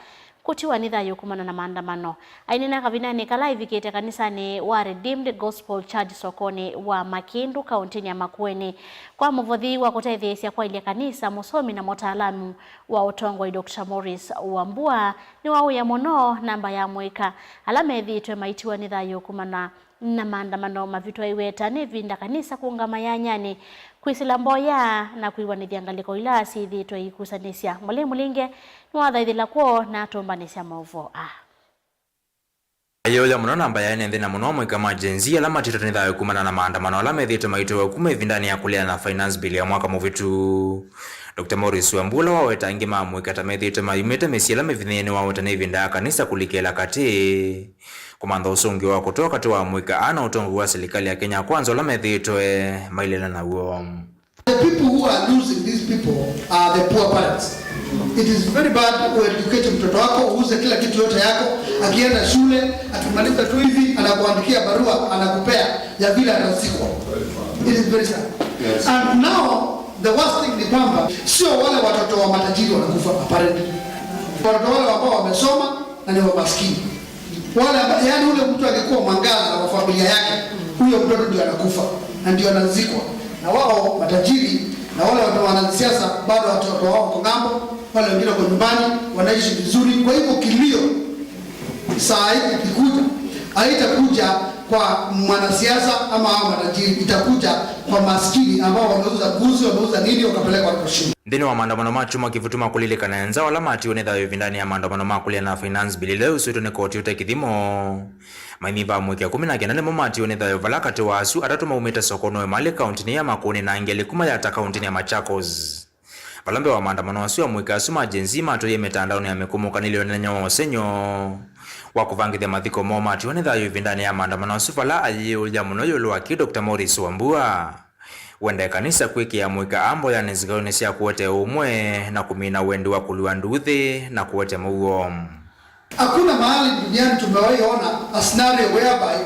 kũtiwa nĩ thayũ kumana na maandamano. Aineena kavindanĩ kala aivikĩte kanisanĩ wa Redeemed Gospel Church sokonĩ wa Makĩndũ, kaũntĩnĩ ya Makueni, kwa mũvothi wa kũtetheesya kwaĩlya kanisa, mũsomi na mũtaalamu wa ũtongoi, Doctor Morris Wambua, nĩwaũya mũno namba ya amũika ala methĩĩtwe maitiwa nĩ thayũ kumana na maandamano mavĩtwa ĩweta nĩ ĩvinda kanisa kũũngama yanyanĩ, kwĩsĩla mboya, na kwĩw'anĩthya ngalĩko ila syĩthĩĩtwe iikusanĩsya. Mũlĩ Mũlinge nĩwathaithĩla kwoo na atũmbanĩsya maũvoo aa. Ayĩũlya mũno namba ya ene nthĩ na mũno amũika ma Gen Z ala matitwe nĩ thayũ kumana na maandamano ala methĩĩtwe maitĩwe kuma ĩvindanĩ ya kũleana na finance bill ya mwaka mũvĩtu. Doctor Morris Wambua, ũla waweta aingĩ ma amũika ta methĩĩtwe mayumĩte mĩsyĩ ĩla mĩvinyĩĩe, nĩwaweta nĩ ĩvinda ya kanisa kũlikĩla katĩ kũmantha ũsũngĩo wa kũtũa katĩ wa amũika aa na ũtongoi wa silikalĩ ya Kenya Kwanza ũla methĩĩtwe maileana naw'o. The people who are losing these people are the poor parents. It is very bad kueducate mtoto wako, uuze kila kitu yote yako, akienda shule, akimaliza tu hivi, anakuandikia barua, anakupea ya vile atazikwa. It is very sad. Yes. And now, the worst thing ni kwamba sio wale watoto wa matajiri wanakufa, apparently. Watoto wale ambao wamesoma na ni wamaskini. Wale amba-, yaani ule mtu angekuwa mwangaza wa familia yake, huyo mtoto ndio anakufa na ndio anazikwa. Na wao matajiri na wale watu wanasiasa bado watoto wao wako ng'ambo, wale wengine wako nyumbani, wanaishi vizuri. Kwa hivyo kilio saa hii ikikuja, haitakuja kwa mwanasiasa ama hao matajiri, itakuja kwa maskini ambao wameuza mbuzi, wameuza nini, wakapeleka watoto shule. Nthĩnĩ wa maandamano ma kyumwa kĩvĩtu ma kũlilikana nza ala matiwe nĩ thayũ ĩvindanĩ ya maandamano ma kũleana na finance bill ĩla yusũĩtwe nĩ koti ũte kĩthimo, maimyi va amũika ĩkũmi na kenda nĩmo matiwe nĩ thayũ, vala katĩ wa asu atatũ maumĩte sokonĩ wa Emali kaũntĩnĩ ya Makueni na angĩ elĩ kuma Yatta kaũntĩnĩ ya Machakos. Vala mbee wa maandamano asu, amũika asu ma Gen Z matũie mĩtandaonĩ ya mĩkũmũkanĩlyo nene wa ũsengy'o wa kũvangĩthya mathiko moo matiwa nĩ thayũ ĩvindanĩ ya maandamano asu, vala ayĩũlya mũno ĩũlũ wa kĩ Doctor Morris Wambua wenda ĩkanisa kwĩkĩa amũika aa mboyanĩ nzikaonĩ sya kũete ũmwe na kũmina wendi wa kũlua nduuthĩ na kũete mũuo. Hakuna mahali duniani tumewahi ona a scenario whereby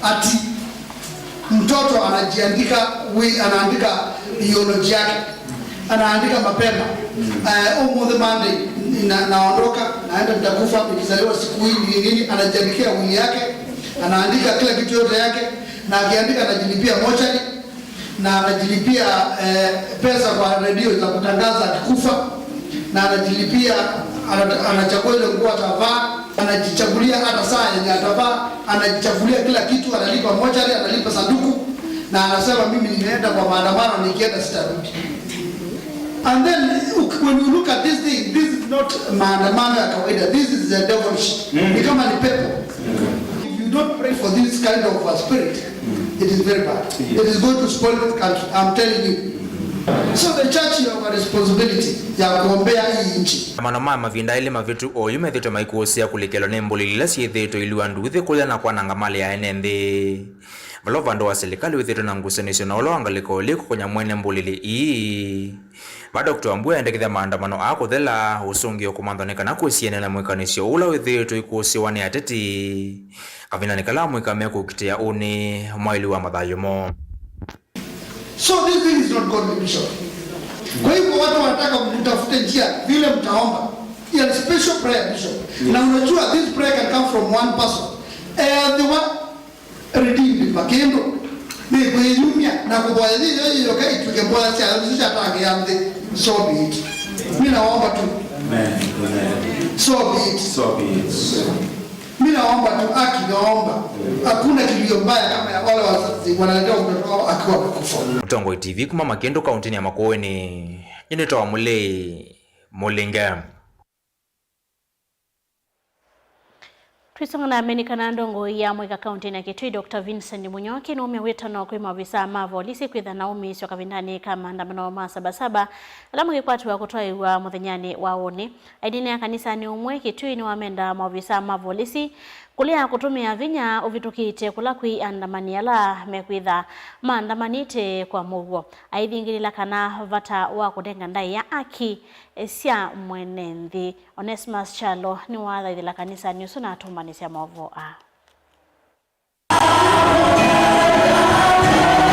ati mtoto anajiandika, we-, anaandika eulogy yake, anaandika mapema, eh, "Ũmũnthĩ Monday, na-, naondoka, naenda, nitakufa, nilizaliwa siku hii, nini, nini," anajiandikia will yake, anaandika kila kitu yote yake, na akiandika anajilipia mochari, na anajilipia, eh, pesa kwa redio za kutangaza akikufa, na anajilipia, ana-, anachagua ile nguo atavaa, anajichagulia hata saa yenye atavaa, anajichagulia kila kitu, analipa mochari, analipa sanduku, na anasema, "Mimi nimeenda kwa maandamano, nikienda sitarudi." And then, uk-, when you look at this thing, this is not maandamano ya kawaida, this is a devilish. Ni kama ni pepo. If you don't pray for this kind of a spirit, it is very bad. It is going to spoil the country, I'm telling you. So the church, you have a responsibility ya kuombea hii nchi. Maandamano ma mavinda elĩ mavĩtu oyu methĩtwe maikũsĩa kũlikĩlwa nĩ mbũlĩli ila syĩthĩĩtwe ilua nduuthĩ kũya na kwananga malĩ ya ene nthĩ. Vala ũvande wa silikalĩ wĩthĩĩtwe na ngusanĩsyo na ũla wa ngalĩko ũlĩ kũkonya mwene mbũlĩli ii. Va Doctor Wambua endekethya maandamano aa kũthela, ũsũngĩo kũmanthwa nĩ kana kwĩsianĩa na mwĩkanĩsyo ũla wĩthĩĩtwe ikũsĩwa nĩ ateti kavindanĩ kala amũika mekũkitĩa ũnĩ mwaĩlu wa mathayũ moo. So this thing is not godly, Bishop. Kwa hivyo watu wanataka mtafute njia vile mtaomba. Ya special prayer, Bishop. Na unajua this prayer can come from one person. Eh, the one redeemed Makĩndũ. Nĩ kwĩyumya na kũvoya yĩyo yĩyoka ituĩke mboya sya nzũ sya tangi ya nthĩ. So be it. Mimi naomba tu. Amen. Amen. So be it. So be it. Mimi naomba tu, haki naomba. Hakuna kilio mbaya kama ya wale wazazi wanaletea mtoto wao akiwa amekufa. Mũtongoi T V kuma Makindu, kaunti ya Makueni. Nyie nĩtawa Mũlei Mũlinge. Twĩsonga na mbee nĩ kana ndongoi ya mũika kauntinĩ ya Kitui, Doctor Vincent Munyoki, nũmie wĩtano kwĩ maovisaa ma volisi kwĩtha na ũmĩĩsyo kavindanĩ ka maandamano ma Sabasaba ala makĩkwatiwa kũtwaĩwa mũthenyanĩ wa ũnĩ. Aineenea kanisanĩ ũmwe Kitui nĩwamenda maovisaa ma volisi kũlea kũtũmĩa vinya ũvĩtũkĩte kũla kwĩ andamani ala mekwĩtha maandamanĩte kwa mũuo, aithingĩlĩla kana vata wa kũnenga ndaĩa haki sya mwene nthĩ. Onesmus Kyalo nĩwathaithĩla kanisanĩ ũsu na atũmbanĩsya maũvoo aa.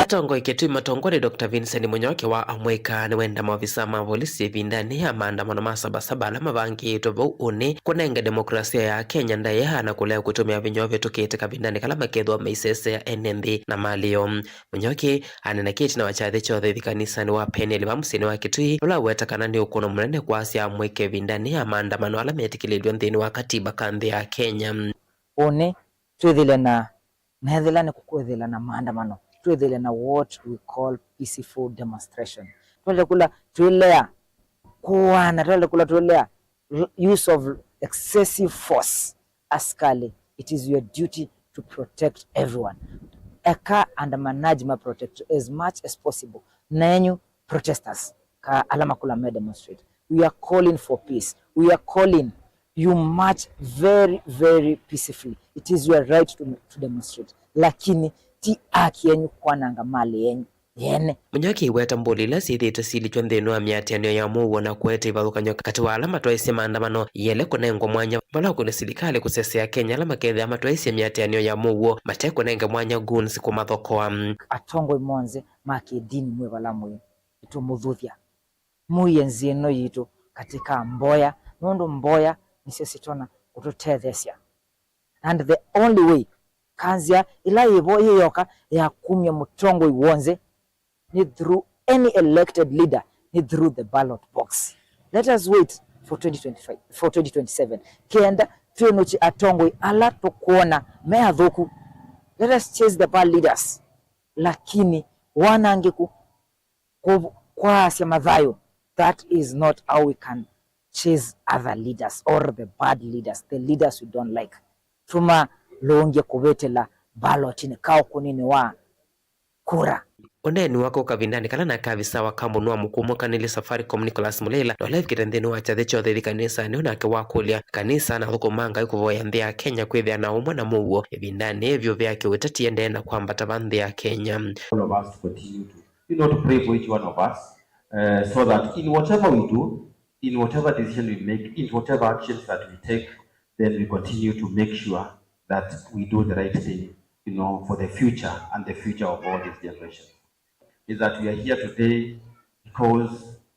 Atongoi Kitui matongwa nĩ Doctor Vincent Munyoki wa Amũika nĩwenda maovisa ma volisi ĩvindanĩ ya maandamano ma Sabasaba ala mavangĩĩtwe vau ũnĩ kũnenge demokrasia ya Kenya ndaĩa na kũlea kũtũmĩa vinya ũvĩtũkĩte kavindanĩ kala makethĩwa maisesea ene nthĩ na malĩ yoo. Munyoki aneena kĩtina wa kyathĩ kya ũthaithi kanisanĩ wa Peniel va mũsyĩnĩ wa Kitui, ũla aweta kana nĩ ũkũno mũnene kwasya amũika ĩvindanĩ ya maandamano ala metĩkĩlĩtw'e nthĩnĩ wa katiba ka nthĩ ya Kenya. Ũnĩ twĩthĩle na, nethĩla nĩ kũkwĩthĩla na maandamano, twĩthĩle na what we call peaceful demonstration. Twende kũla twĩlea kũana, twende kũla twĩlea use of excessive force. Askali, it is your duty to protect everyone. Eka andamanaji ma protect as much as possible. Na enyu protesters, ka ala makũla me demonstrate, we are calling for peace. We are calling you march very, very peacefully. It is your right to, to demonstrate. Lakini ti haki yenyu kwananga mali yenyu yene. Munyoki aiweta mbũli ila syĩthĩĩtwe silikya nthĩnĩ wa mĩatĩanĩo ya mũuo na kũete ĩvathũkany'o katĩ wa ala matwaĩsye maandamano yele kũnengwa mwanya vala ũkũnĩ silikalĩ kũsesea Akenya ala makethĩa matwaĩsye mĩatĩanĩo ya mũuo mate kũnenge mwanya goons kũmathokoa. Atongoi monthe ma kĩndini mwĩ vala mwĩ, nĩtũmũthuthya. Mũie nzĩ ĩno yitũ katĩ ka mboya, nũndũ mboya nĩsyo sitonya kũtũtetheesya. And the only way, kanzĩa ĩla yĩvo yĩyoka ya kumya mũtongoi w'onthe nĩ through any elected leader, nĩ through the ballot box. Let us wait for twenty twenty-five, for twenty twenty-seven, kenda twĩnũkye atongoi ala tũkwona me athũku. Let us chase the bad leaders. Lakini wanangĩku kũ-, kwaasya mathayũ, that is not how we can chase other leaders or the bad leaders, the leaders we don't like. Tũmalũngye kũvĩtĩla mbalotini ka ũkũnĩnĩ wa kura. Ũneeni wake ũkavindanĩ kala nake avisa wa kambuni wa mũkũmũ kanĩlĩ Safaricom Nicholas Mulela na ũla evikĩte nthĩnĩ wa kyathĩ kya ũthaithi kanisanĩ, ũnake wakũlya kanisa na athũkũma Ngai kũvoya nthĩ ya Kenya kwĩthĩa na ũmwe na mũuo ĩvindanĩ ĩĩ vyũ vyake ũteti endee na kwambata va nthĩ ya Kenya. All of us to continue to, you know, to pray for each one of us, uh, so that in whatever we do, in whatever decision we make, in whatever actions that we take, then we continue to make sure that we do the right thing, you know, for the future and the future of all these generations. Is that we are here today because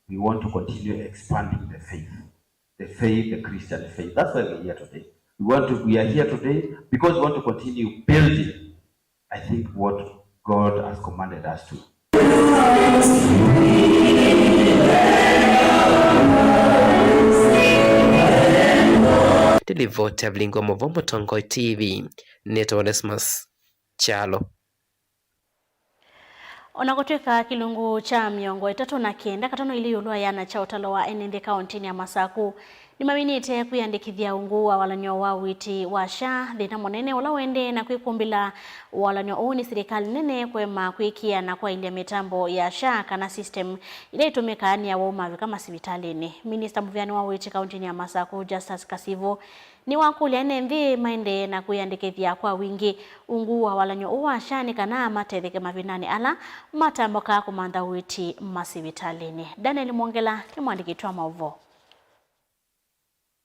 we want to continue expanding the faith, the faith, the Christian faith. That's why we're here today. We want to, we are here today because we want to continue building, I think, what God has commanded us to. Ndilivoti ya vilingi wa mũvoo Mũtongoi T V, nĩtawa Onesmus Kyalo. O na kũtw'ĩka kĩlungu kya mĩongo ĩtatũ na kenda katono ilĩ ĩũlũ wa ĩana kya ũtalo wa ene nthĩ kaũntĩnĩ ya Masaku nĩmaminĩte kwĩyandĩkĩthya ungu wa walany'o wa ũiiti wa SHA, thĩna mũnene ũla ũendee na kwĩkũmbĩla walany'o ũũ nĩ silikalĩ nene kũema kwĩkĩa na kwaĩlya mĩtambo ya SHA kana system ila itũmĩkaa nĩ awau mavika masivitalĩnĩ. Minista mũvĩanĩ wa ũiiti kaũntĩnĩ ya Masaku, Justus Kasivu, nĩwakũlya ene nthĩ maendee na kwĩyandĩkĩthya kwa wingĩ ungu wa walany'o ũũ wa SHA nĩ kana matetheke mavindanĩ ala matambũkaa kũmantha ũiiti masivitalĩnĩ. Daniel Mwongela nĩ mũandĩki witũ wa maũvoo.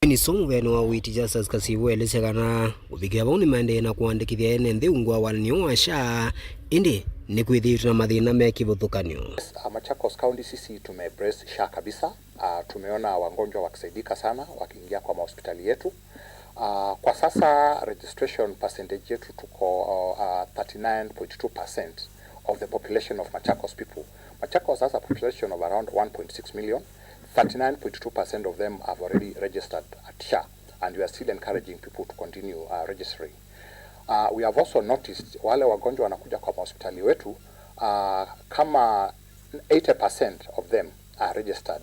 Minista mũvĩanĩ wa ũiiti Justus Kasivu elesya kana kũvikĩa vau nĩmaendee na kũandĩkĩthya ene nthĩ ungu wa walany'o ũũ wa SHA, ĩndĩ nĩkwĩthĩĩtwe na mathĩna me kĩvathũkany'o. Yes, uh, Machakos County sisi tumeembrace SHA kabisa. Uh, tumeona wagonjwa wakisaidika sana wakiingia kwa mahospitali yetu. Uh, kwa sasa registration percentage yetu tuko, uh, thirty-nine point two percent of the population of Machakos people. Machakos has a population of around one point six million. Thirty-nine point two percent of them have already registered at SHA, and we are still encouraging people to continue uh, registering. Uh, we have also noticed wale wagonjwa wanakuja kwa mahospitali wetu, uh, kama eighty percent of them are registered,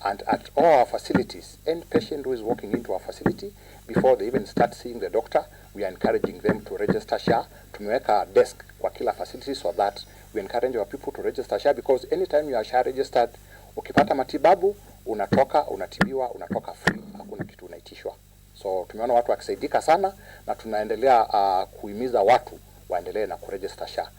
and at all our facilities, any patient who is walking into our facility, before they even start seeing the doctor, we are encouraging them to register SHA. Tumeweka desk kwa kila facility so that we encourage our people to register SHA, because anytime you are SHA registered, ukipata matibabu, unatoka, unatibiwa, unatoka free, hakuna kitu unaitishwa. So tumeona watu wakisaidika sana, na tunaendelea uh, kuhimiza watu waendelee na kuregister SHA.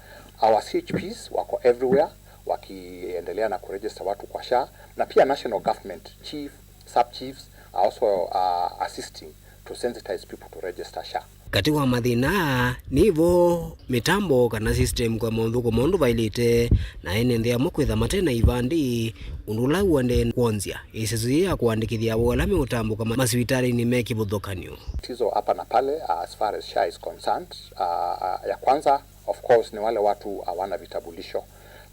Our C H Ps wako everywhere wakiendelea na kuregister watu kwa SHA, na pia national government, chief, sub chiefs are also uh, assisting to sensitize people to register SHA. Katĩ wa mathĩna aa nĩ vo mĩtambo kana system kwa maũthũkũma ũndũ vaĩlĩte, na ene nthĩ amwe kwĩtha mate na ivandĩ, ũndũ ũla ũendee kwonzya ĩseso yĩĩ ya kũandĩkĩthya awau ala meũtambũka ma- masivitalĩnĩ me kĩvathũkany'o. Tatizo hapa na pale, uh, as far as SHA is concerned, uh, uh, ya kwanza, of course, ni wale watu hawana vitambulisho,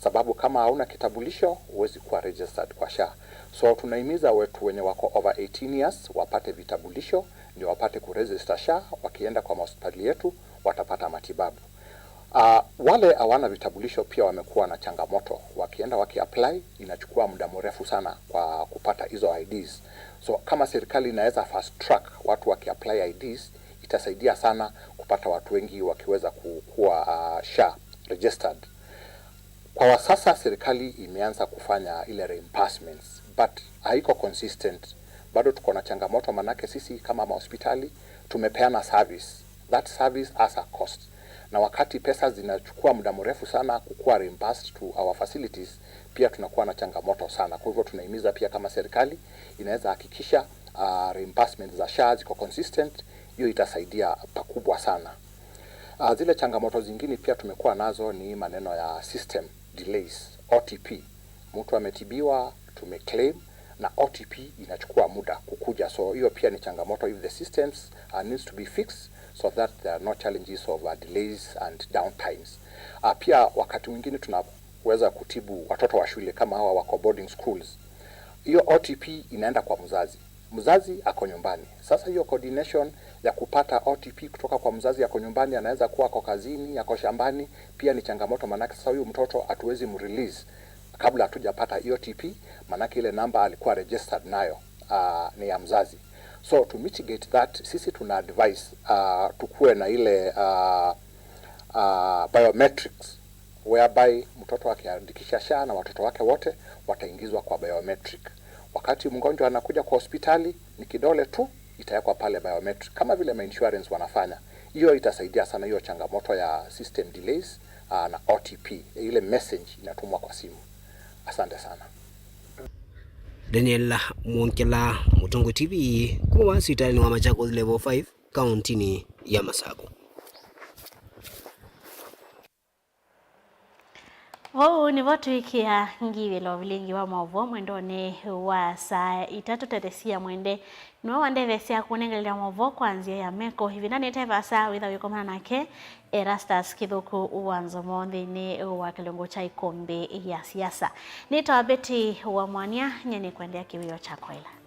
sababu kama hauna kitambulisho huwezi kuwa registered kwa SHA. So tunahimiza wetu wenye wako over eighteen years wapate vitambulisho ndio wapate kuregister SHA, wakienda kwa mahospitali yetu watapata matibabu. Uh, wale hawana vitambulisho pia wamekuwa na changamoto, wakienda wakiapply inachukua muda mrefu sana kwa kupata hizo I Ds. So kama serikali inaweza fast track watu wakiapply I Ds, itasaidia sana kupata watu wengi wakiweza kukuwa uh, SHA registered. Kwa wasasa serikali imeanza kufanya ile reimbursements, but haiko consistent. Bado tuko na changamoto, manake sisi kama mahospitali tumepeana service, that service has a cost, na wakati pesa zinachukua muda mrefu sana kukuwa reimbursed to our facilities, pia tunakuwa na changamoto sana. Kwa hivyo tunahimiza pia kama serikali inaweza hakikisha uh, reimbursement za SHA ziko consistent, hiyo itasaidia pakubwa sana. Uh, zile changamoto zingine pia tumekuwa nazo ni maneno ya system delays, O T P. Mtu ametibiwa, tumeclaim, na O T P inachukua muda kukuja, so hiyo pia ni changamoto. If the systems uh, needs to be fixed so that there are no challenges of uh, delays and downtimes. Uh, pia wakati mwingine tunaweza kutibu watoto wa shule kama hawa wako boarding schools, hiyo O T P inaenda kwa mzazi, mzazi ako nyumbani. Sasa hiyo coordination ya kupata O T P kutoka kwa mzazi ako nyumbani, anaweza kuwa ako kazini, ako shambani, pia ni changamoto, manake sasa huyu mtoto hatuwezi mrelease kabla hatujapata hiyo O T P, manake ile namba alikuwa registered nayo uh, ni ya mzazi. So to mitigate that, sisi tuna advise uh, tukuwe na ile uh, uh, biometrics, whereby mtoto akiandikisha SHA na watoto wake wote wataingizwa kwa biometric. Wakati mgonjwa anakuja kwa hospitali, ni kidole tu itawekwa pale biometric, kama vile mainsurance wanafanya. Hiyo itasaidia sana hiyo changamoto ya system delays uh, na O T P, ile message inatumwa kwa simu. Asante sana. Daniel Mwongela, Mũtongoi T V, kuma sivitalĩnĩ wa Machakos Level five, kauntinĩ ya Masaku. Vau nĩvo twĩkĩa ngiw'ĩlo vilingi wa maũvoo mwendonĩ wa saa itatũ. Tethesia Mwende nĩwe wandetheesya kũnengelelya maũvoo kwa nzĩa ya meko. Ĩvinda nĩte vaasa wĩtha wĩkomana nake Erastus Kĩthũku wa Nzomo nthĩnĩ wa kĩlungu kya ĩkũmbĩ ya siasa. Nĩtawa Betty wa Mwania, nye nĩkũendeea kĩwĩoo kya kwaĩla.